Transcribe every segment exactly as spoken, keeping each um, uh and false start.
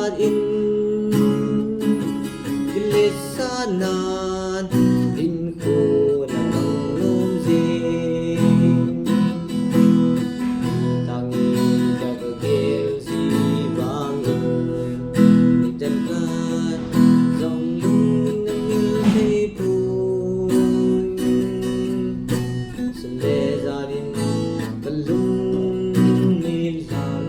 In kilesa nan in khona mang nom jing. Tangi ka ka gel si vang in, ni tan ka zong lung na mil thei pu. Sun le zan in ka lung ni lang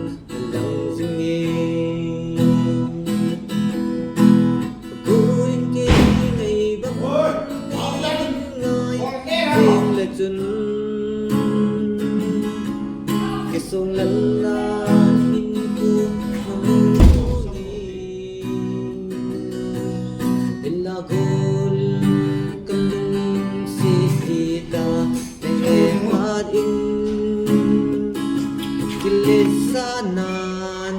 Kilesa nan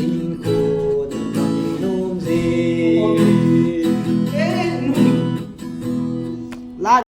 in khona mang nom jing.